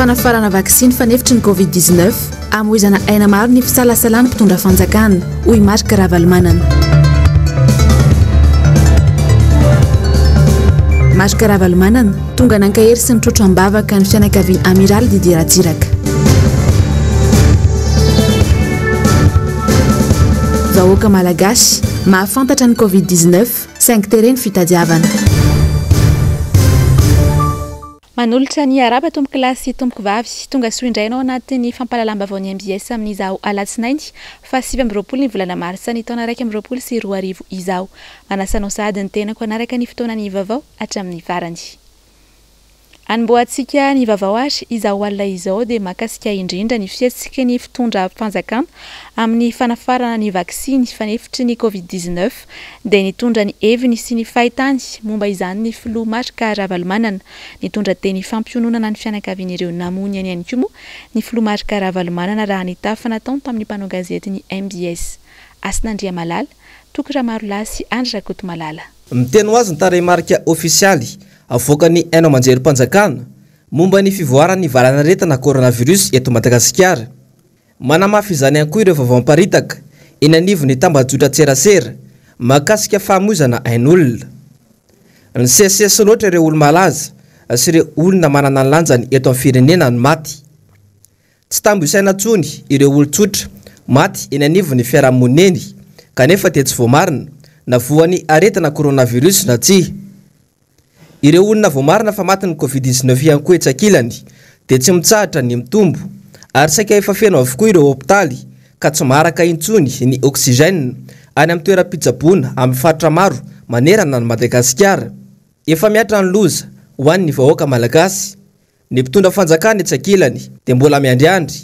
Fanafarana vaksiny fanefitry ny Covid 19, amoizana aina maro ny fisalasalan'ny mpitondra fanjakana, hoy Marc Ravalomanana. Marc Ravalomanana, tonga nankahery sy nitrotro am-bavaka ny fianakavian'i Amiraly Didier Ratsiraka. Vahoaka Malagasy, mahafantatra ny Covid 19, saingy teren'ny fitadiavana. Manolotra ny arahaba tompokolahy sy tompokovavy, tonga soa indray ianao anatin'ny fampahalalam-baovaon'ny mbs amin'izao alatsinainy faha 29 ny volana marsa ny taona 2021 izao. Manasa anao sahady ny tenako hanaraka ny fotoanan'ny vaovao hatramin'ny farany. Anombohantsika ny vaovao ary izao alina izao dia mahakasika indrindra ny fihetsiky ny fitondram-panjakana amin'ny fanafarana ny vaksiny fanefitry ny Covid 19 dia nitondra ny heviny sy ny fahitany momba izany ny filoha Marc Ravalomanana. Nitondra teny fampiononana ny fianakavian'ireo namoy ny ainy ihany koa moa ny filoha Marc Ravalomanana raha nitafa nataony tamin'ny mpanao gazety ny mbs. Hasina Andriamalala, Toky Ramarolahy sy Andry Rakotomalala. Miteny ho azy ny tarehimarika ofisialy avoakan'ny haino aman-jerim-panjakana momba ny fivoaran'ny valanaretina coronavirus eto Madagasikara. Manamafy izany ihany koa ireo vaovao miparitaka eny anivon'ny tambajotran-tserasera mahakasika famoizana ain'olona. Nisesisesy loatra ireo olo-malaza sy ireo olona manana ny lanjany eto amin'ny firenena no maty. Tsy tambo isaina intsony ireo olon-tsotra maty eny anivon'ny fiarahamonina eny kanefa dia tsy voamarina na voan'ny aretina coronavirus na tsia. Ireo olona voamarina fa matin'ny Covid 19 ihany koa etsy ankilany dia tsy mitsahatra ny mitombo ary saika efa feno avokoa ireo hopitaly ka tsy maharaka intsony ny oxygène any amin'ny toeram-pitsaboana amin'ny faritra maro manerana an'i Madagasikara. Efa mihatra ny loza ho an'ny vahoaka malagasy. Ny mpitondra fanjakana etsy ankilany dia mbola miandriandry,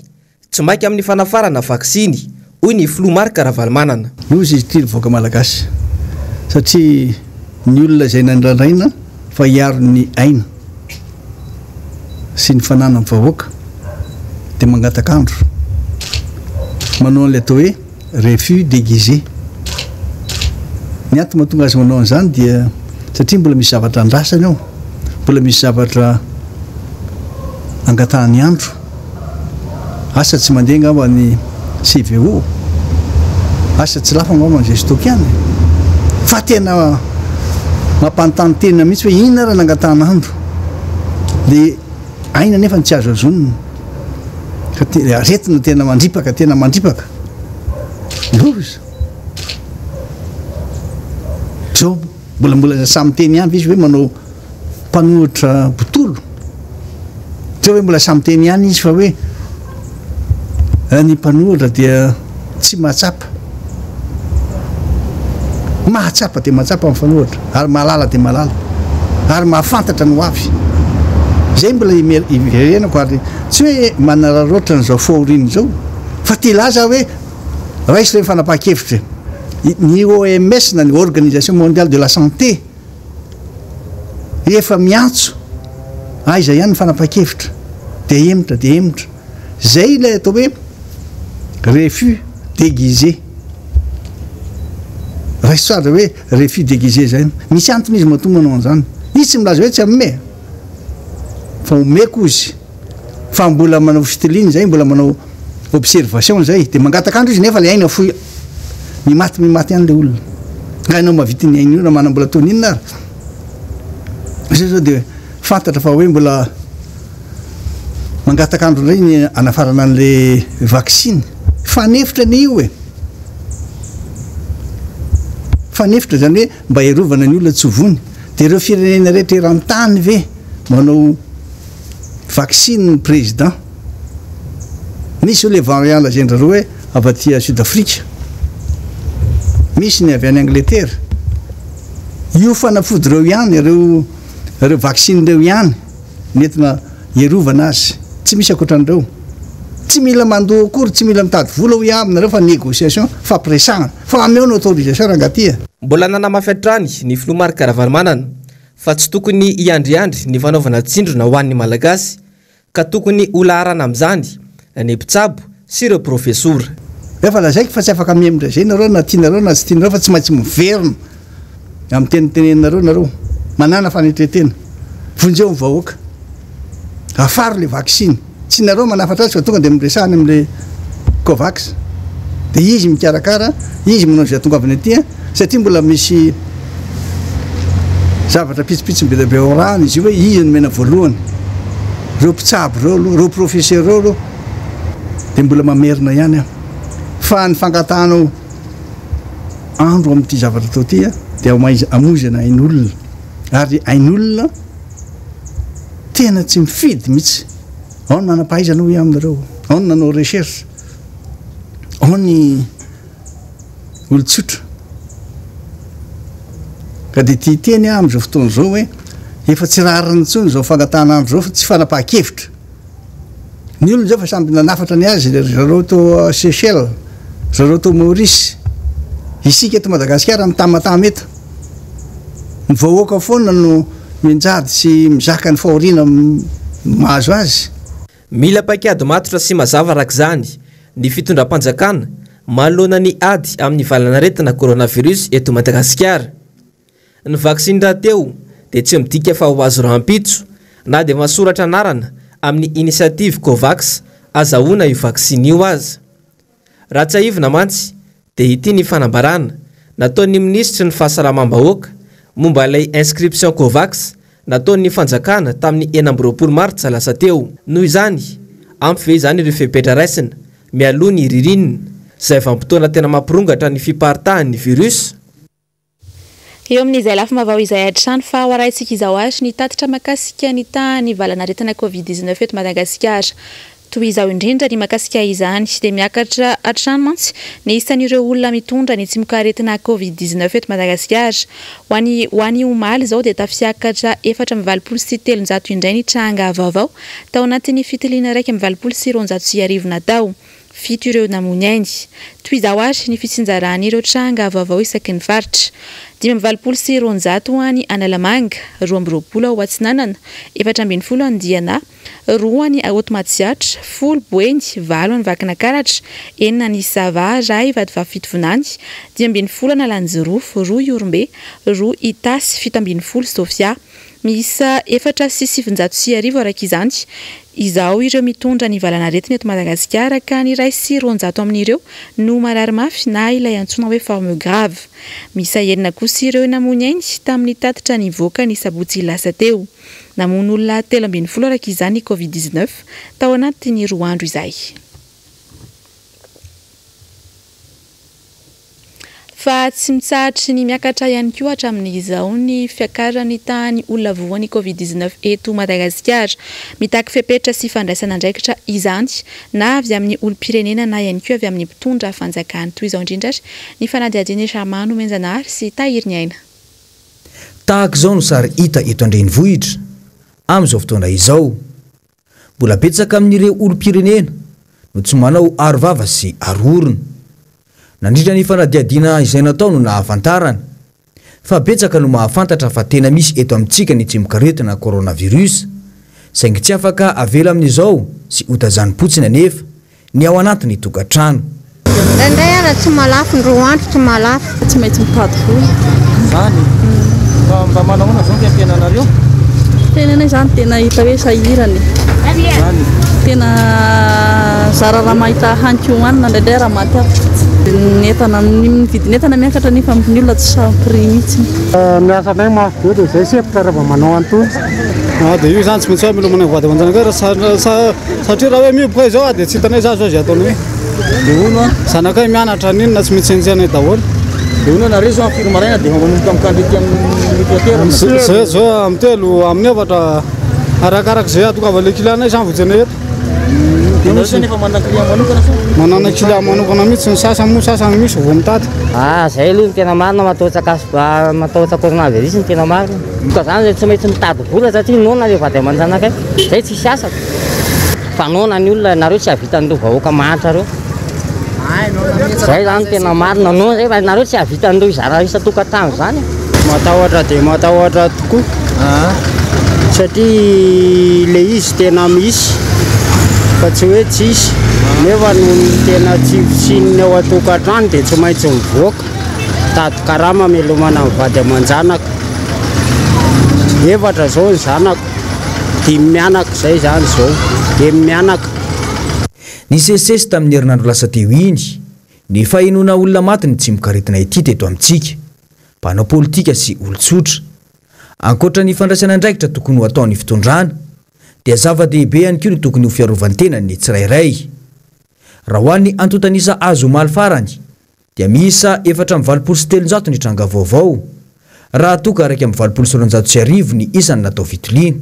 tsy maika amin'ny fanafarana vaksiny, hoy ny filoha Marc Ravalomanana. Loza izy ity ry vahoaka malagasy satria ny olona izay nandrandraina fa hiaro ny aina sy ny fananan'ny vahoaka dia mangataka andro manao an'ilay atao hoe Refus déguisé. Ny antony mahatonga azy manao an'izany dia satria mbola misy zavatra andrasany ao, mbola misy zavatra angatahany andro. Asa tsy mandeha angamba ny CVO, asa tsy lafo angamba ny Gestoc ihany. Fa tena mampanontany tena mihitsy hoe inona ary nangatahana andro. Dia Aina nefa no tsy azo azonina. Fa te, aretina tena mandripaka, tena mandripaka. Loza. Zao mbola mbola samy miteny ihany ve izy hoe manao mpanohitra botolo? Tsy hoe mbola samy miteny ihany izy fa hoe ny mpanohitra dia tsy mahatsapa. Mahatsapa dia mahatsapa mifanohitra ary mahalala dia mahalala ary mahafantatra ny ho avy. Izay mbola iverenako ary tsy hoe manararaotra an'izao fahoriana izao fa te hilaza aho hoe raiso ireny fanapahan-kevitra ireny. Ny OMS na ny Organisation Mondiale de la Santé efa miantso aiza ihany ny fanapahan-kevitra dia hemotra dia hemotra. Zay ilay atao hoe refus déguisé. Raiso tsara hoe refus déguisé zay. Misy antony izy matoa manao an'izany. Izy tsy milaza hoe tsy hanome fa omeko ozy. Fa mbola manao fitiliana zay, mbola manao observation zay. Dia mangataka andro izy nefa ilay aina afoy mimaty mimaty ihany ilay olona. Nga ianao mahavita ny aina io na manam-bola toy ny inona ary. Zay zao dia fantatra fa hoe mbola Mangataka andro indray ny hanafarana an'le vaksiny. Fanefitra anie io e! Fanefitra izany hoe mba hiarovana ny olona tsy ho voany. Dia ireo firenena rehetra eran-tany ve manao vaksiny ny président? Misy zao le variant lazain-dry zareo hoe avy aty Sud Afrika. Misy ny avy any Angleterre. Io fanafody ireo ihany, ireo ireo vaksiny ireo ihany. Nentina hiarovana azy. Tsy misy ankoatran'ireo. Tsy mila mandoa akory, tsy mila mitady vola hoy aho aminareo fa négociation, fampiresahana. Fa ameo ny autorisation rangahy ty a! Mbola nanamafy hatrany ny filoha Marc Ravalomanana fa tsy tokony hiandriandry ny fanaovana tsindrona ho an'ny Malagasy ka tokony ho laharana amin'izany ny mpitsabo sy ireo profesora. Efa lazaiko fa tsy afaka mihemotra izay nareo na tianareo na tsy tianareo fa tsy maintsy miverina amin'ny teny teneninareo nareo. Manàna fanetren-tena. Vonjeo ny vahoaka. Afaro le vaksiny. Tsy nareo manafatra azy fa tonga dia miresaha any amin'le Covax. Dia izy mikarakara, izy manao izay atongavany aty satria mbola misy zavatra pitsopitsony be dia be ao rano izy io hoe iza no omena voalohany. Ireo mpitsabo ireo aloha, ireo professeur ireo aloha. Dia mbola mamerina ihany aho fa ny fangatahanao andro amin'ity zavatra atao ity dia amoizana ain'olona ary ain'olona tena tsy mifidy mihitsy. Ao ny manam-pahaizana hoy aho aminareo, ao ny nanao recherche, ao ny olon-tsotra. Ka dia tia hiteny aho amin'izao fotoana izao hoe efa tsy rariny intsony izao fangatahana andro izao fa tsy fanapahan-kevitra. Ny olona izao efa samby nanafatra ny azy, ry zareo tao Seychelles, ry zareo tao Maurice. Isika eto Madagasikara mitamatama eto. Ny vahoaka foana no mianjady sy mizaka ny fahoriana mahazo azy. Mila paikady matotra sy mazava araka izany ny fitondram-panjakana manoloana ny ady amin'ny valanaretina coronavirus eto Madagasikara. Ny vaksiny rahateo dia tsy midika fa ho azo rahampitso na dia mahasoratra anarana amin'ny initiative Covax azahoana io vaksiny io aza. Raha tsiahivina mantsy dia ity ny fanambarana nataon'ny minisitry ny fahasalamam-bahoaka momba ilay inscription Covax nataon'ny fanjakana tamin'ny 26 martsa lasa teo. Noho izany, ampy ve izany ireo fepetra raisina mialoha ny ririnina, izay vanim-potoana tena mampirongatra ny fiparitahan'ny virus? Eo amin'izay lafim-baovao izay hatrany fa ho arahintsika izao ary ny tatitra mahakasika ny tahan'ny valanaretina Covid 19 eto Madagasikara. Toy izao indrindra ny mahakasika izany dia miakatra hatrany mantsy ny isan'ireo olona mitondra ny tsimokaretina Covid 19 eto Madagasikara. Ho an'ny ho an'ny omaly izao dia tafiakatra 384 indray ny tranga vaovao tao anatin'ny fitiliana 1281 natao. Fito ireo namoy ny ainy. Toy izao ary ny fitsinjaran'ireo tranga vaovao isaky ny faritra. 285 ho any Analamanga, 22 ao Atsinanana, 14 any Diana, roa any Haute Matsiatra, folo Boeny, valo any Vakinakaratra, enina any Sava, iray Vatovavy Fitovinany, 15 Analanjirofo, roa Ihorombe, roa Itasy, 17 Sofia. Miisa 1904 araka izany izao ireo mitondra ny valanaretina eto Madagasikara ka ny 201 amin'ireo no marary mafy na ilay antsoina hoe forme grave. Miisa enina kosa ireo namoy ny ainy tamin'ny tatitra nivoaka ny sabotsy lasa teo. Namono olona 13 araka izany ny Covid 19 tao anatin'ny roa andro izay. Fa tsy mitsahatry ny miakatra ihany koa hatramin'izao ny fiakaran'ny tahan'ny olona voan'ny Covid 19 eto Madagasikara. Mitaky fepetra sy fandraisana andraikitra izany na avy amin'ny olom-pirenena na ihany koa avy amin'ny mpitondra fanjakana. Toy izao indrindra ary ny fanadihadian'i Charmant Nomenjanahary sy Tahiry Ny Aina. Tahaka izao no sary hita eto an-drenivohitra amin'izao fotoana izao. Mbola betsaka amin'ireo olom-pirenena no tsy manao aro vava sy aro orona. Nandritra ny fanadihadiana izay natao no nahafantarana fa betsaka no mahafantatra fa tena misy eto amintsika ny tsimokaretina coronavirus, saingy tsy afaka avela amin'izao sy hotazanim-potsiny anefa ny ao anatin'ny tokantrano. Indraindray aza tsy mahalafo, ny roa andro tsy mahalafo. Tsy maintsy mitady vola. Zany e! Fa mba manahoana zao ny fiainanareo? Fiainanay zany tena hita hoe sahirana e. Zany e! Tena zara raha mahita hanin-ko hohanina indraindray raha maty afo. Ny entana, ny vidin'entana miakatra nefa ny olona tsy sans prix mihitsy. Ny asanay mafy be dia izay sempotra raha vao manao an'itony. Ah dia io zany tsy maintsy hoe mila manao vady aman-janaka raha Satria raha hoe mihoboka izao dia tsy hitanay za zao izay ataonay. Dia hono an. Zanakay mianatra n'inona tsy maintsy enjehanay daholo. Dia hono nareo zao amin'ny firy maraina dia efa manomboka mikandra ety amin'ny fiaterana. Zay zao amin'ny telo, amin'ny efatra, arakaraka izay ahatongavan'ilay client-nay zany vao tsenay eto. Dia nareo zany efa manana client manokana sa? Manana client manokana mihitsy ny sasany moa sasany misy vao mitady. Ah zay aloha ny tena marina matahotra cas matahotra coronavirus ny tena marina. Ka zany zay tsy maintsy mitady vola satria noana le vady aman-janakay, zay tsisy asa. Fa noana ny olona, nareo tsy hahavita an'ireo vahoaka mahantra ireo. Zay zany tena marina, noana zay fa nareo tsy hahavita an'ireo hizara isan-tokantrano zany. Matahotra dia matahotra tokoa satria le izy tena misy fa tsy hoe tsisy nefa noho ny tena tsy fisian'ny ao an-tokantrano dia tsy maintsy mivoaka mitady karama hamelomana ny vady aman-janaka. Efatra izao ny zanako, dimy mianaka izay izany izao, enina mianaka. Nisesisesy tamin'ny herinandro lasa teo iny ny fahenoana olona maty ny tsimokaretina ity teto amintsika, mpanao politika sy olon-tsotra. Ankoatra ny fandraisana andraikitra tokony ho ataon'ny fitondrana dia zava-dehibe ihany koa ny tokony ho fiarovan-tenan'ny tsirairay. Raha ho an'ny antontan'isa azo omaly farany dia miisa 384 ny tranga vaovao, raha toa ka 281 ny isan'ny natao fitiliana.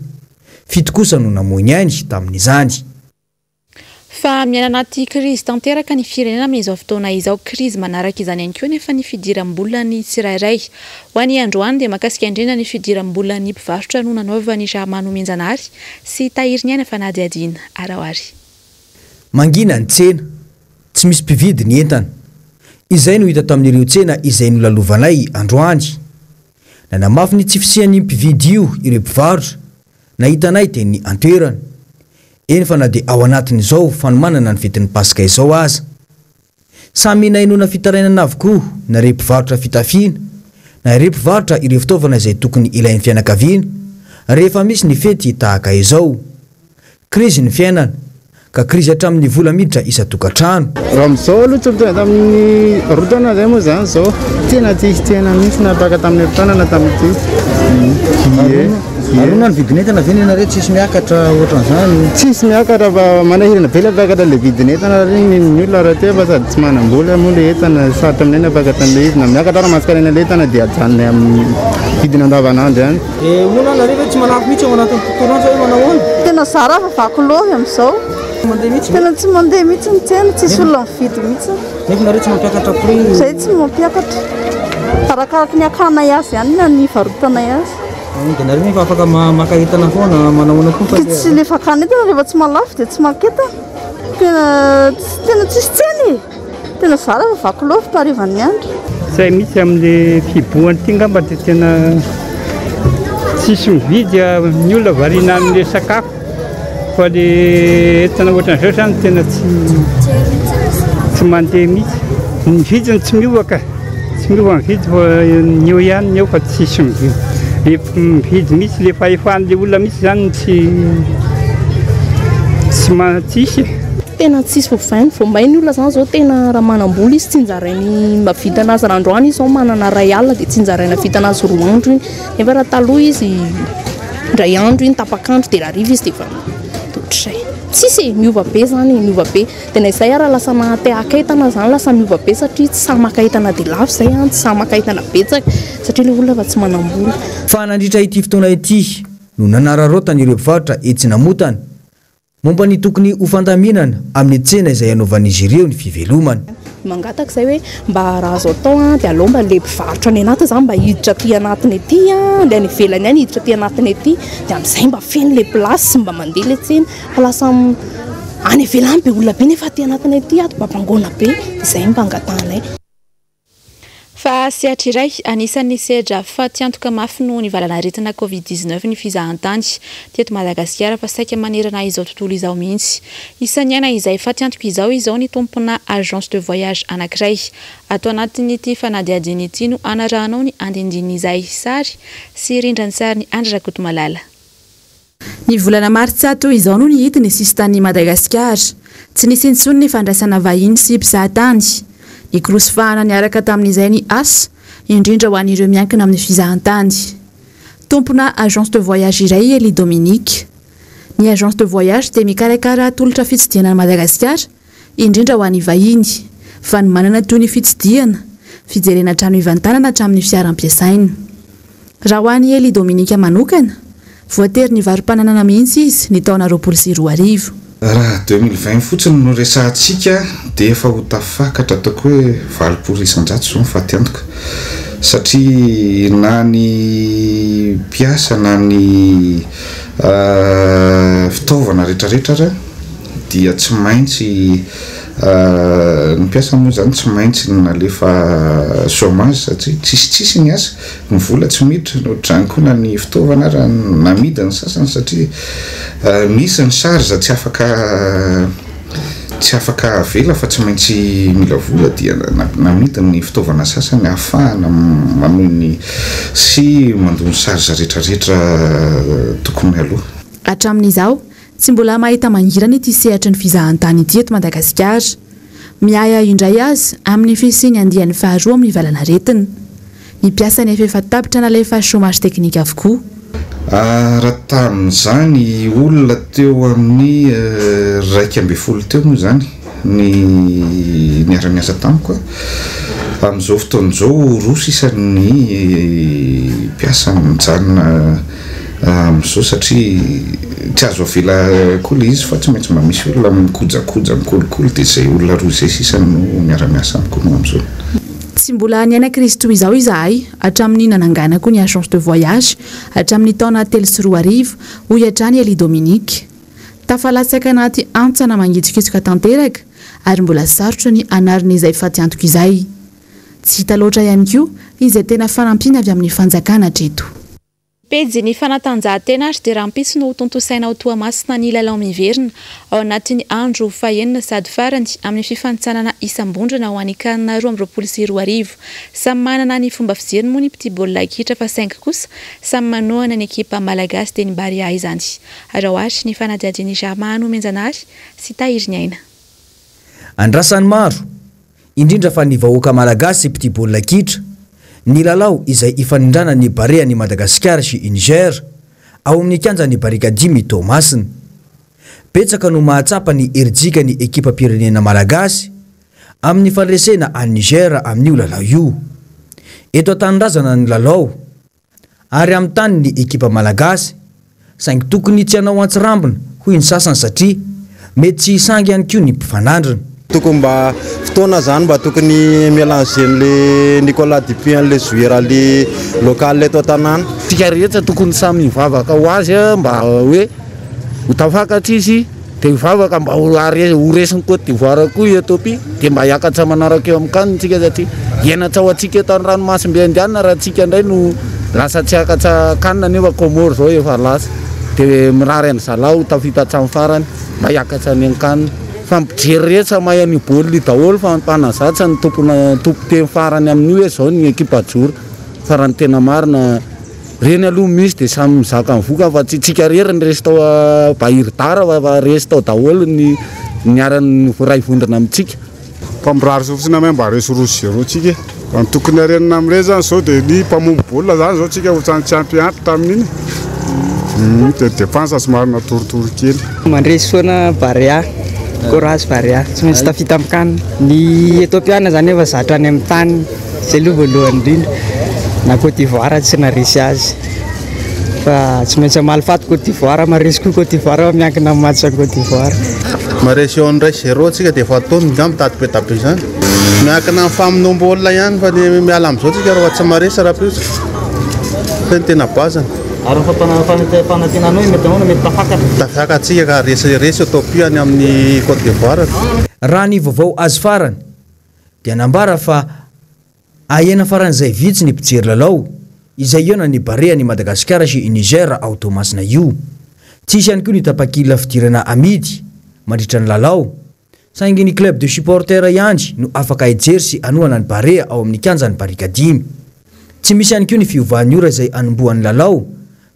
Fito kosa no namoy ny ainy tamin'izany. Fa miaina anaty krizy tanteraka ny firenena amin'izao fotoana izao. Krizy manaraka izany ihany koa anefa ny fidiram-bolan'ny tsirairay. Ho an'ny androany dia mahakasika indrindra ny fidiram-bolan'ny mpivarotra no nanaovan'i Rahamanomenjanahary sy Tahiriniaina fanadihadiana. Araho ary. Mangina ny tsena. Tsy misy mpividy ny entana. Izay no hita tamin'ireo tsena izay nolalovanay androany. Nanamafy ny tsy fisian'ny mpividy io ireo mpivarotra nahita anay teny an-toerana. Eny fa na dia ao anatin'izao fanomanana ny fetin'ny Paska izao aza. Samy nahenoana fitarainana avokoa na ireo mpivarotra fitafiana na ireo mpivarotra ireo fitaovana izay tokony ilain'ny fianakaviana rehefa misy ny fety tahaka izao. Krizy ny fiainana, ka krizy hatramin'ny vola miditra isan-tokantrano. Raha amin'izao aloha tsy tonga tamin'ny roa taona izay moa izany izao, tena tsisy tsena mihitsy na afaka tamin'ny herintaona na tamin'ity. Ie. Alona ny vidin'entana ve nenareo tsisy miakatra ohatran'izany? Tsisy miakatra fa manahirana be ilay hampiakatra ilay vidin'entana satria ny ny olona rahateo efa sady tsy manam-bola moa ilay entana, sarotra aminay ny hampiakatra an'ilay izy, na miakatra ary maskarena ilay entana dia ajanonay amin'ny vidiny andavanandro ihany. Dia hono aho nareo ve tsy malafo mihitsy ao anatin'ny tontolo andro sa hoe manao ahoana? Tena zara fa vaky lôvy amin'izao. Mandeha mihitsy ve? Tena tsy mandeha mihitsy ny tsena, tsisy olona mividy mihitsy. Nefa nareo tsy mampiakatra prix? Izay tsy mampiakatra. Arakaraky ny hakanay azy ihany na ny hivarotanay azy. Dia nareo nefa afaka maka entana foana, manao ahoana koa fa Tsy le fakana entana rehefa tsy mahalafo dia tsy maka entana. Tena tena tsisy tsena e! Tena zara fa vaky loha fitarivan'ny andro. Tsy hay mihitsy amin'le fihibohana ity angamba dia tena tsisy mividy, ny olona variana amin'le sakafo fa le entana ohatran'izao zany tena tsy tsy mandeha mihitsy. Ny vidiny tsy miova ka, tsy miova ny vidy fa ny eo ihany ny eo fa tsisy mividy. Le mividy mihitsy le fahefan'le olona mihitsy zany tsy tsy ma- tsisy e. Tena tsisy voavainy, vao may ny olona zany zao tena raha manam-bola izy tsinjarainy mahavita anazy raha androany izy zao manana iray alina dia tsinjaraina vita anazy roa andro iny, nefa raha taloha izy indray andro iny tapak'andro dia raha hariva izy dia efa ohatr'izay. Tsisy e, miova be zany e, miova be, dia na izay ara lasa maha te haka entana zany lasa miova be satria tsy sahy maka entana dia lafo izay an, tsy sahy maka entana betsaka satria ilay olona efa tsy manam-bola. Fa nandritra ity fotoana ity no nanararaotan'ireo mpivarotra etsy Namotana Momba ny tokony ho fandaminana amin'ny tsena izay hanaovan'izy ireo ny fivelomana. Mangataka izay hoe mba raha azo atao dia aleo mba ilay mpivarotra any anatiny izany mba hiditra aty anatiny aty, ilay any ivelany any hiditra aty anatiny aty dia amin'izay mba feno ilay place sy mba mandeha ilay tsena fa lasa any ivelany be olona be nefa aty anatiny aty ato babangoana be, izay mba angatahanay. Fa sehatra iray anisan'ny sedra fatiantoka mafy noho ny valanaretina Covid 19 ny fizahantany teto Madagasikara fa saika manerana izao tontolo izao mihitsy. Isan'ny aina izay fatiantoka izao izao ny tompona agence de voyage anankiray. Ato anatin'ity fanadihadiana ity no anarahanao ny andindinin'izay sary sy rindran-tsarin'i Andry Rakotomalala. Ny volana martsa toy izao no nihidy ny sisintanin'i Madagasikara. Tsy nisy intsony ny fandraisana vahiny sy mpizahatany. Nikorosy fahana niaraka tamin'izay ny asa, indrindra ho an'ireo miankina amin'ny fizahantany. Tompona agence de voyage iray i Elie Dominique. Ny agence de voyage dia mikarakara tolotra fitsidihana an'i Madagasikara, indrindra ho an'ny vahiny. Fanomanana toy ny fitsidihana, fijerena trano ivantanana hatramin'ny fiara ampiasaina. Raha ho an'i Elie Dominique manokana, voatery nivaro-pananana mihitsy izy ny taona 2020. Raha 2020 fotsiny no resahantsika dia efa ho tafakatra ataoko hoe 80% izao ny fatiantoka satria na ny mpiasa na ny fitaovana rehetrarehetra ara. dia tsy maintsy ny mpiasa moa izany tsy maintsy nalefa chômage satria tsisy tsisy ny asa, ny vola tsy miditra, ny ohatr'izany koa na ny fitaovana ara namidy ny sasany satria misy ny charge tsy afaka tsy afaka avela fa tsy maintsy mila vola dia namidy ny fitaovana sasany ahafahana manohy ny sy mandoa ny charge rehetrarehetra tokony aloa. Hatramin'izao, tsy mbola mahita mangirana ity sehatry ny fizahantany ity eto Madagasikara. Miahiahy indray aza amin'ny fisian'ny andiany faharoa amin'ny valanaretina. Ny mpiasa nefa efa tapitra nalefa chômage technique avokoa. Raha tamin'izany olona teo amin'ny 11 teo moa izany ny niara-niasa tamiko, amin'izao fotoana izao roa sisa ny mpiasa mijanona amin'izao satria tsy azo avela koa ilay izy fa tsy maintsy mba misy olona mikojakoja, mikolokolo dia izay olona roa izay sisa no miara-miasa amiko amin'izao. Tsy mbola niaina krizy toy izao izahay hatramin'ny nananganako ny agence de voyage hatramin'ny taona 2003, hoy hatrany Elie Dominique. Tafalatsaka anaty hantsana mangitsokitsoka tanteraka ary mbola sarotra ny hanarina izay fatiantoka izay. Tsy hita loatra ihany koa izay tena fanampiana avy amin'ny fanjakana hatreto. Pejy ny fanatanjahantena ary dia rahampitso no hotontosaina ao Toamasina ny lalao miverina ao anatin'ny andro fahenina sady farany amin'ny fifanintsanana isam-bondrona ho an'ny Can 2022. Samy manana ny fomba fijeriny moa ny mpitia baolina kitra fa saingy kosa samy manohana ny ekipa malagasy dia ny Barea izany. Araho ary ny fanadihadian'i Germain Nomenjanahary sy Tahiriniaina. Andrasan'ny maro, indrindra fa ny vahoaka malagasy mpitia baolina kitra, ny lalao izay hifanindrana ny Barean'i Madagasikara sy i Niger, ao amin'ny kianjan'ny Barikadimy Toamasina. Betsaka no mahatsapa ny herijika ny ekipam-pirenena malagasy amin'ny fandresena an'i Niger amin'io lalao io. Eto an-tanindrazana ny lalao. Ary amin'ny tany ny ekipa malagasy, saingy tokony tsy hanao antsirambina hoy ny sasany satria mety tsy hisangy ihany koa ny mpifanandrina. Tokony mba fotoana zany mba tokony mi-mélanger an'le Nicolas Dupuis an'le joueur le local eto an-tanàna. Tsika rehetra tokony samy hivavaka ho azy mba hoe ho tafakatra izy. Dia hivavaka mba ho ho resin'i Côte d'Ivoire koa i Ethiopie dia mba hiakatra manaraka eo amin'ny CAN tsika satria henatra ho antsika eto an-dranomasimbe Indiana raha tsika indray no lasa tsy hiakatra CAN nefa Comores zao efa lasa dia mirary an-dry zalahy ho tafita hatramin'ny farany mba hiakatra any amin'ny CAN. Fa mpijery rehetra mahay an'io baolina io daholo fa ny mpanazatra no tompona tompon-teny farany amin'io hoe zao ny ekipa hajoro fa raha ny tena marina Reny aloha misy dia samy mizaka ny vokany fa tsy tsika rery ny resy tao Bahiridara fa resy tao daholo ny niara niray vondrona amintsika. Fa mirary soa fotsiny aho mba resy roa sy zéro tsika e. Fa ny tokony harenina amin'ireny zany zao dia ny mpamono baolina zany zao tsika ohatran'ny tsy ampiampy tamin'iny. Dia défense somary natoritory kely. Mandresy foana Barea. Courage Barea. Tsy maintsy tafita amin'ny CAN. Ny Ethiopiana zany efa zatra any amin'ny tany. Zay aloha voalohany indrindra. Na Côte d'Ivoire tsy naharesy azy. Fa tsy maintsy hamaly faty Côte d'Ivoire, maharesy koa Côte d'Ivoire fa miankina amin'ny match an'i Côte d'Ivoire. Maharesy eo amin'ny 1-0 tsika dia efa antonony angamba mitady be da be izany. Miankina amin'ny famonoam-baolina ihany fa ny miala amin'izao tsika raha tsy maharesy rahampitso. Zay no tena base-ny. Ary ny fampanantenana hoe mety ahoana mety tafakatra? Tafakatra tsika ka resy resy Ethiopie any amin'ny Côte d'Ivoire. Raha ny vaovao azo farany dia nambara fa ahena faran'izay vitsy ny mpijery lalao izay hihaona ny Barea an'i Madagasikara sy i Niger ao Toamasina io. Tsy hisy ihany koa ny tapakila fidirana amidy mandritra ny lalao, saingy ny club de supporters ihany no afaka hijery sy hanohana ny Barea ao amin'ny kianjan'ny Barikadimy. Tsy misy ihany koa ny fiovan'ny ora izay hanombohan'ny lalao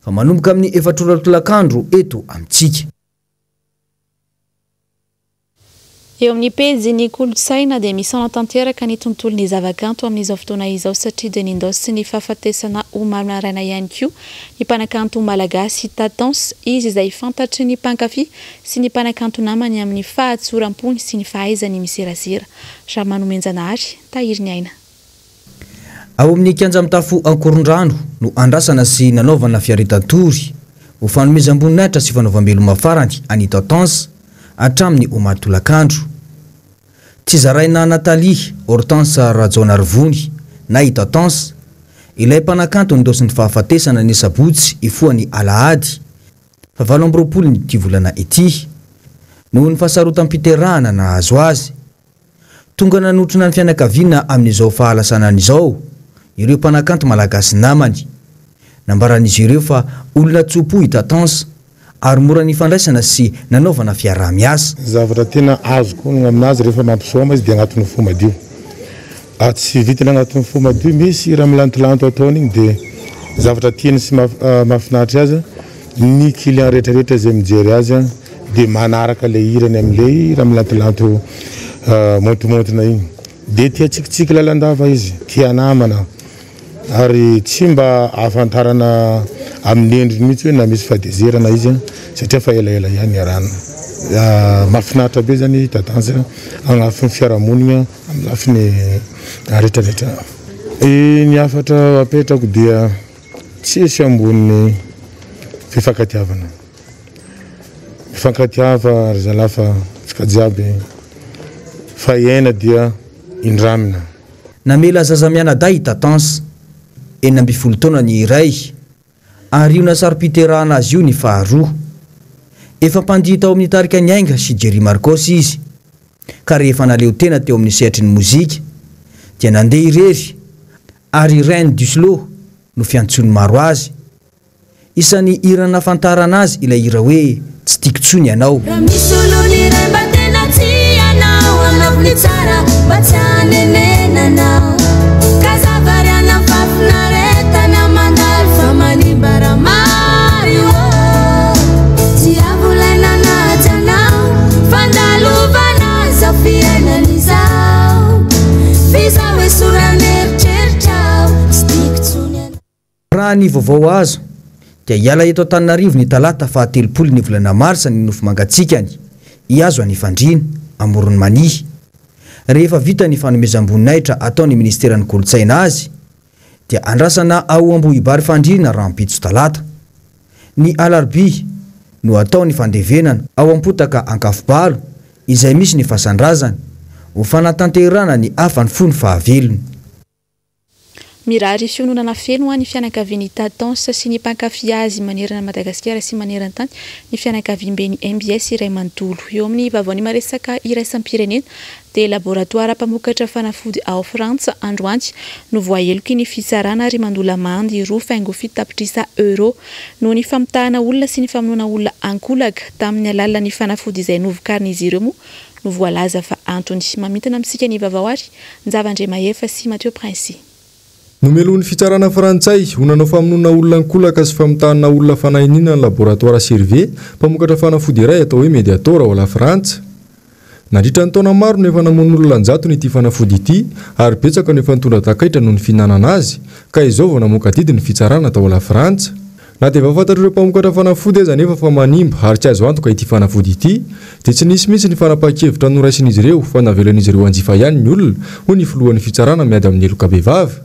fa manomboka amin'ny efatra ora tolakandro eto amintsika. Eo amin'ny pejin'ny kolontsaina dia misaona tanteraka ny tontolon'ny zavakanto amin'izao fotoana izao satria dia nindaosin'ny fahafatesana omaly maraina ihany koa ny mpanakanto malagasy Tatens, izy izay fantatry ny mpankafy sy ny mpanakanto namany amin'ny fahatsoram-pony sy ny fahaizany miserasera. Ramanomenjanahary, Tahiriniaina. Ao amin'ny kianja mitafo Ankorondrano no andrasana sy nanaovana fiaretan-tory ho fanomezam-boninahitra sy fanaovam-beloma farany an'i Tatens hatramin'ny omaly tolakandro. Tsy zaraina Nathalie Hortense Rajaonarivony na i Tatens, ilay mpanakanto nindaosin'ny fahafatesana ny sabotsy hifoha ny alahady faha 28 ity volana ity. noho ny fahasarotam-piterahana nahazo azy. Tonga nanotrona ny fianakaviana amin'izao fahalasanany izao ireo mpanakanto malagasy namany. Nambaran'izy ireo fa olona tso-po i Tatance ary mora nifandraisana sy nanaovana fiaraha-miasa. Ny zavatra tena azoko honogno aminazy rehefa mampisaoma izy dia agnatin'ny fo madio. Ary tsy vitany agnatin'ny fo madio, misy hira milantolanto ataony igny dia zavatra tiany sy mahafinaritra azy, ny client rehetra rehetra izay mijery azy dia manaraka ilay hirany amin'ilay hira milantolanto montimontina igny. Dia tia tsikitsiky lalandava izy, tia namana. Ary tsy mba ahafantarana amin'ny endriny mihitsy hoe na misy fahatezerana izy satria efa elaela ihany niarahana. Mahafinaritra be zany Dadanjy amin'ny lafiny fiarahamonina, amin'ny lafiny rehetra rehetra. Ny hafatra apetrako dia tsisy ambonin'ny fifankatiavana. Mifankatiava ry zalahy fa tsika jiaby fa aina dia indramina. Namela zaza mianadahy i Tatance, 16 taona ny iray, ary io nasaro-piterahana azy io ny faharoa. Efa mpandihy tao amin'ny tarika Ny Ainga sy Jerry Marcos izy, ka rehefa naleo tena teo amin'ny sehatry ny mozika, dia nandeha irery, ary Reine du Slow no fiantsoan'ny maro azy. Isan'ny hira nahafantarana azy ilay hira hoe Tsy tiako tsony ianao. Raha misy olona iray mba tena tia anao Anaovy ny tsara mba tsy hanenenana Ka zavariana ny fahafinaretana Mandalo fa manimba raha maro ô Tiavo ilay nanaja anao Fandalovana izao fiainana izao F'izaho esoran'eritreritra aho Tsy tiako tsony ianao. Raha ny vaovao azo, dia hiala eto Antananarivo ny talata faha 30 ny volana marsa ny nofo mangatsiakany, hihazo an'i Fandriana, Amoron'i Mania. Rehefa vita ny fanomezam-boninahitra ataon'ny minisiteran'ny kolontsaina azy, dia andrasana ao Ambohibary Fandriana rahampitso talata. Ny alarobia no atao ny fandevenana ao Ampotaka Ankafobalo izay misy ny fasan-drazany, ho fanatanterahana ny hafany fony fahavelony. Mirary fiononana feno ho an'ny fianakavian'i Tatance sy ny mpankafy azy manerana an'i Madagasikara sy maneran-tany ny fianakaviamben'ny mbs iray manontolo. Eo amin'ny vaovaon'ny maresaka iraisam-pirenena dia laboratoara mpamokatra fanafody ao Frantsa androany no voaheloky ny fitsarana ary mandoa lamandy 2,7 tapitrisa euros noho ny famitahana olona sy ny famonoana olona ankolaka tamin'ny alalan'ny fanafody izay novokarin'izy ireo moa no voalaza fa antony. Mamintina amintsika ny vaovao ary Njava Andriamahefa sy Mathieu Princy. Nomelohin'ny fitsarana frantsay ho nanao famonoana olona ankolaka sy famitahana olona fanahiniana ny laboratoara Servier, mpamokatra fanafody iray atao hoe Mediator ao Lafrantsa. Nandritra ny taona maro no efa namono olona an-jatony ity fanafody ity ary betsaka no efa nitondra takaitra noho ny fihinanana azy, ka izao vao namoaka didy ny fitsarana tao Lafrantsa. Na dia efa fantatr'ireo mpamokatra fanafody aza anefa fa manimba ary tsy azo antoka ity fanafody ity, dia tsy nisy mihitsy ny fanapahan-kevitra noraisin'izy ireo fa navelan'izy ireo hanjifa ihany ny olona, hoy ny filohan'ny fitsarana miady amin'ny heloka bevava.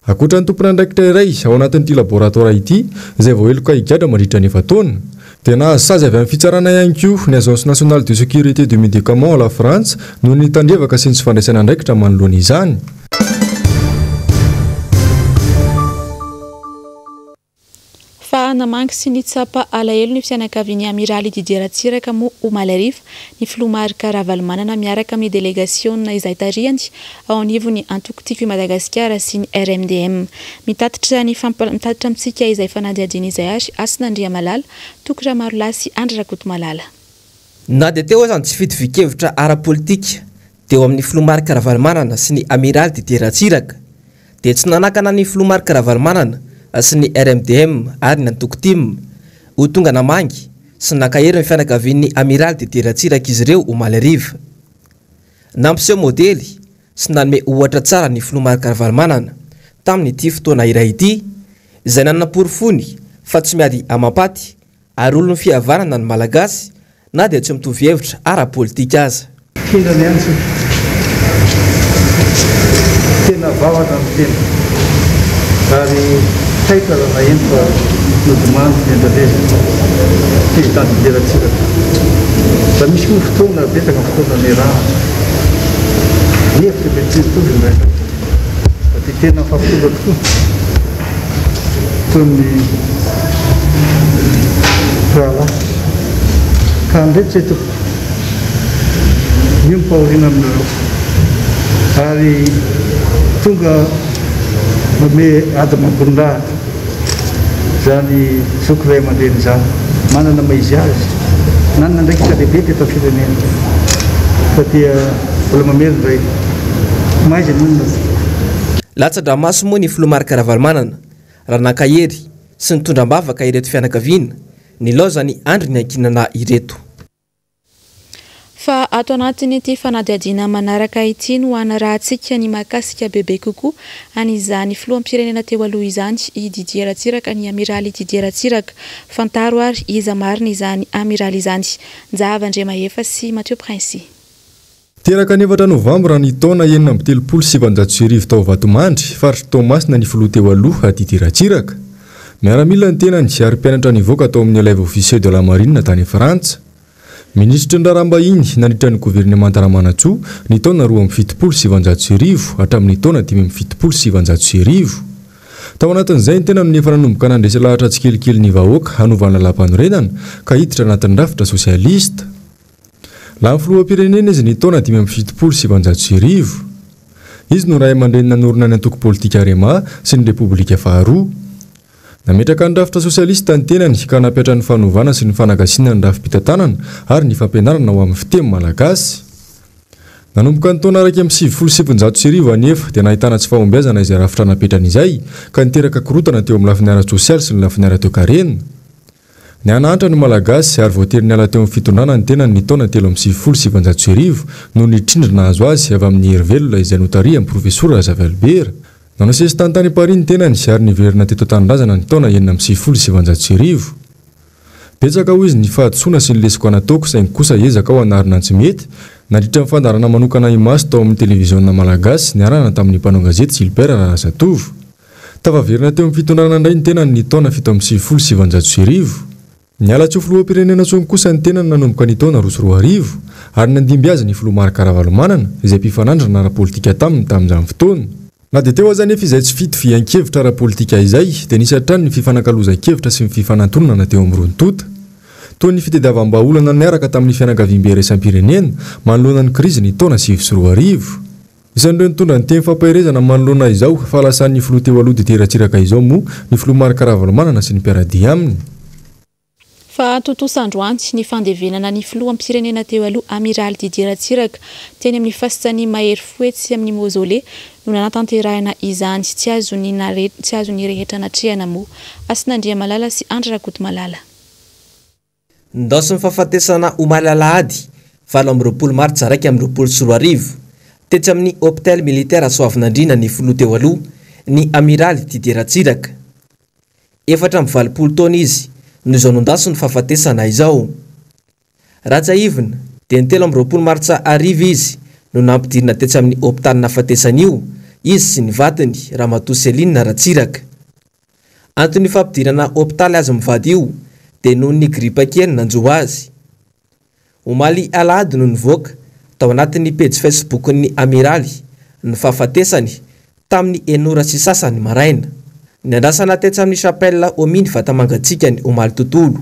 Ankoatra ny tompon'andraikitra iray ao anatin'ity laboratoara ity, izay voaheloka higadra mandritra ny efa-taona, dia nahazo sazy avy amin'ny fitsarana ihany koa ny Agence nationale de sécurité du médicament ao Lafrantsa noho ny tandrevaka sy ny tsy fandraisana andraikitra manoloana izany. Fa namangy sy nitsapa alahelo ny fianakavian'i Amiraly Didier Ratsiraka moa omaly hariva ny filoha Marc Ravalomanana miaraka amin'ny delegasiona izay tarihany ao anivon'ny antoko Tiako i Madagasikara sy ny RMDM. Mitatitra ny mitatitra amintsika izay fanadihadiana izay ary Hasina Andriamalala, Toky Ramarolahy sy Andry Rakotomalala. Na dia teo aza ny tsy fitovian-kevitra ara-politika teo amin'ny filoha Marc Ravalomanana sy ny Amiraly Didier Ratsiraka dia tsy nanakana ny filoha Marc Ravalomanana sy ny RMDM ary ny antoko tim ho tonga namangy sy nankahery ny fianakavian'ny Amiraly Didier Ratsiraka izy ireo omaly hariva. Nampiseho modely sy nanome ohatra tsara ny filoha Marc Ravalomanana tamin'ity fotoana iray ity izay nanaporofoany fa tsy miady amam-paty Ary olon'ny fihavanana ny Malagasy na dia tsy mitovy hevitra ara-politika aza. Henjana ihany isika. Tena vavaka ny tena. Ary taitra raha naheno fa nodimandry ny andrarezina Président Didier Ratsiraka. Raha misy moa fotoana, betsaka ny fotoana niarahana. Ny hevitra dia tsy mitovy indraindray. Fa dia tena mifampitondra tokoa. Toy ny mpirahalahy. Ka ndre tsy tompoko. Miombom-pahoriana aminareo ary tonga manome ady amam-boninahitra izany zoky ray aman-dreny izany. Manana maha izy azy, nanana andraikitra lehibe teto amin'ny firenena fa dia mbola mamely indray. Mahaiza ny olona. Latsa-dranomaso moa ny filoha Marc Ravalomanana raha nankahery sy nitondra am-bavaka ireto fianakaviana nilaozan'i Andry niankinana ireto. Fa ato anatin'ity fanadihadiana manaraka ity no hanarahantsika ny mahakasika bebe kokoa an'izany filoham-pirenena teo aloha izany, i Didier Ratsiraka, ny Amiraly Didier Ratsiraka. Fantaro ary iza marina izany Amiraly izany. Njava Andriamahefa sy Mathieu Princi. Teraka ny efatra novambra ny taona 1936 tao Vatomandry, faritr'i Toamasina ny filoha teo aloha, Didier Ratsiraka. Miaramila ny tenany ary mpianatra nivoaka tao amin'ny Elève Officier de la Marine tany Frantsa. Minisitry ny Raharaham-bahiny nandritra ny governemanta Ramanantsoa ny taona 1972 hatramin'ny taona 1975. Tao anatin'izay ny tenany no efa nanomboka nandresy lahatra tsikelikely ny vahoaka hanova ny lalàmpanorenana ka hiditra anatin'ny rafitra sosialista. Lany filoham-pirenena izy ny taona 1975. Izy no raiamandreny nanorina ny antoko politika Arema sy ny Repoblika faharoa. Nametraka ny rafitra sosialista ny tenany ka nampiatra ny fanovana sy ny fanagasiana ny rafi-pitantanana ary ny fampianarana ho amin'ny fiteny malagasy. Nanomboka ny taona 1991 anefa dia nahitana tsy fahombiazana izay rafitra napetrany izay ka niteraka korontana teo amin'ny lafiny ara-tsosialy sy ny lafiny ara-toekarena. Nihanahantra ny Malagasy ary voatery niala teo amin'ny fitondrana ny tenany ny taona 1993 noho ny trindry nahazo azy avy amin'ny hery velona izay notarihan'ny Profesora Razafy Albert. Nanao sesitany tany Paris ny tenany ary niverina teto an-tanindrazana ny taona 1996. Betsaka hoy izy ny fahadisoana sy ny lesoka nataoko saingy kosa ezaka aho hanarina ny tsy mety, nandritra ny fandaharana manokana imaso tao amin'ny televiziona malagasy niarahana tamin'ny mpanao gazety Gilbert Rarazatovo. Tafaverina teo amin'ny fitondrana indray ny tenany ny taona 1997. Niala tsy ho filoham-pirenena intsony kosa ny tenany nanomboka ny taona 2002, ary nandimby azy ny filoha Marc Ravalomanana, izay mpifanandrina ara-politika taminy tamin'izany fotoana. Na dia teo aza anefa izay tsy fitovian-kevitra ara-politika izay, dia nisy hatrany ny fifanakalozan-kevitra sy ny fifanantonana teo amin'ny roa tonta. Toy ny fitediavam-bahaolana niaraka tamin'ny fianakaviambe iraisam-pirenena manoloana ny krizy ny taona 2009. Isan'ireo nitondra ny teny fampaherezana manoloana izao fahalasan'ny filoha teo aloha Didier Ratsiraka izao moa ny filoha Marc Ravalomanana sy ny mpiara-dia aminy. Fa tontosa androany ny fandevenana ny filoham-pirenena teo aloha Amiraly Didier Ratsiraka teny amin'ny fasan'ny mahery fo etsy amin'ny Mausolée no nanatanterahina izany. Tsy azon'ny rehetra natrehana moa. Hasina Andriamalala sy Andry Rakotomalala. Nindaosin'ny fahafatesana omaly alahady 28 martsa 2021, tetsy amin'ny Hôpital Militaire Soavinandriana ny filoha teo aloha, ny Amiraly Didier Ratsiraka. 84 taona izy no izao nondasin'ny fahafatesana izao. Raha tsiahivina dia ny 23 martsa hariva izy no nampidirina tetsy amin'ny hôpitaly nahafatesany io, izy sy ny vadiny, Ramatoa Céline Ratsiraka. Anton'io fampidirana hopitaly azy mivady io dia noho ny gripa kely nanjo azy. Omaly alahady no nivoaka tao anatin'ny pejy Facebook-n'ny Amiraly ny fahafatesany tamin'ny enina ora sy sasany maraina. Niandrasana tetsy amin'ny Chapelle Omi ny vata-mangatsiakany omaly tontolo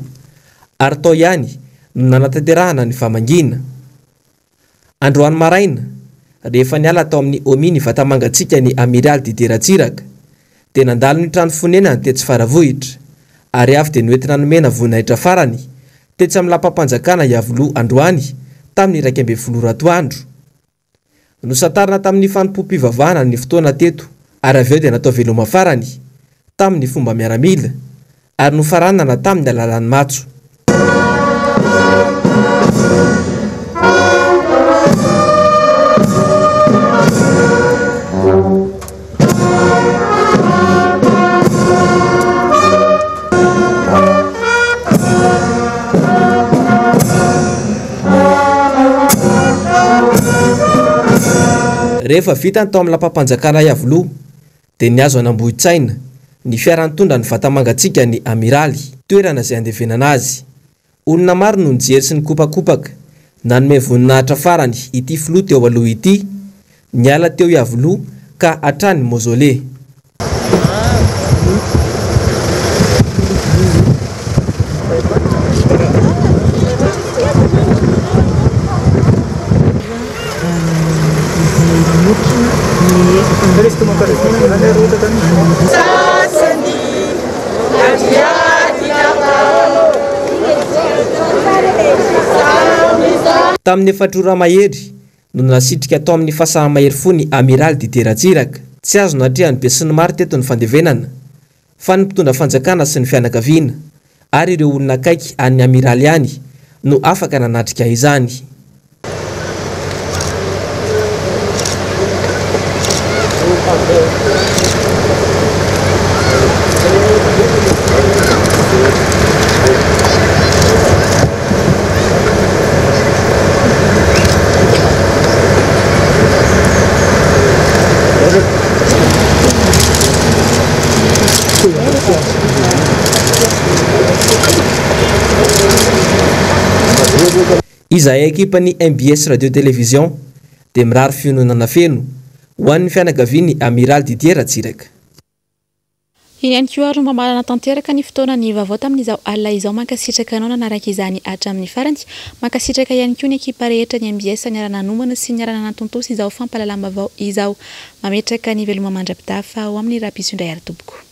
ary tao ihany no nanatanterahana ny famangiana. Androany maraina, rehefa niala tao amin'ny HOMI ny vata-mangatsiaka ny Amiraly Didier Ratsiraka, dia nandalo ny trano fonenany tetsy Faravohitra, ary avy dia noentina nomena voninahitra farany tetsy amin'ny lapam-panjakana Iavoloha androany tamin'ny 11 ora atoandro. Nosantarina tamin'ny fanompoam-pivavahana ny fotoana teto ary avy eo dia natao veloma farany tamin'ny fomba miaramila ary nofaranana tamin'ny alalan'ny matso. Rehefa vita ny tao amin'ny lapam-panjakana Iavoloha dia nihazo an'Ambohitsaina ny fiara nitondra ny vata-mangatsiaka ny Amiraly, toerana izay andevenana azy. Olona maro no nijery sy nikopakopaka, nanome voninahitra farany ity filoha teo aloha ity, niala teo Iavoloha ka hatrany Mausolée. Tamin'ny efatra ora mahery no nasitrika tao amin'ny fasan'ny mahery fo ny Amiraly Didier Ratsiraka. Tsy azo natrehan'ny besinimaro teto ny fandevenana fa ny mpitondra fanjakana sy ny fianakaviana ary ireo olona akaiky an'ny Amiraly ihany no afaka nanatrika izany. Izahay ekipan'ny mbs Radio Télévision dia mirary fiononana feno ho an'ny fianakavian'ny Amiraly Didier Ratsiraka. Iny ihany koa ary no mamarana tanteraka ny fotoana ny vaovao tamin'izao alina izao. Mankasitraka anao nanaraka izany hatramin'ny farany. Mankasitraka ihany koa ny ekipa rehetra ny mbs niara-nanomana sy niara-nanatontosa izao fampahalalam-baovao izao. Mametraka ny veloma mandra-pitafa ho amin'ny rahampitso indray ary tompoko.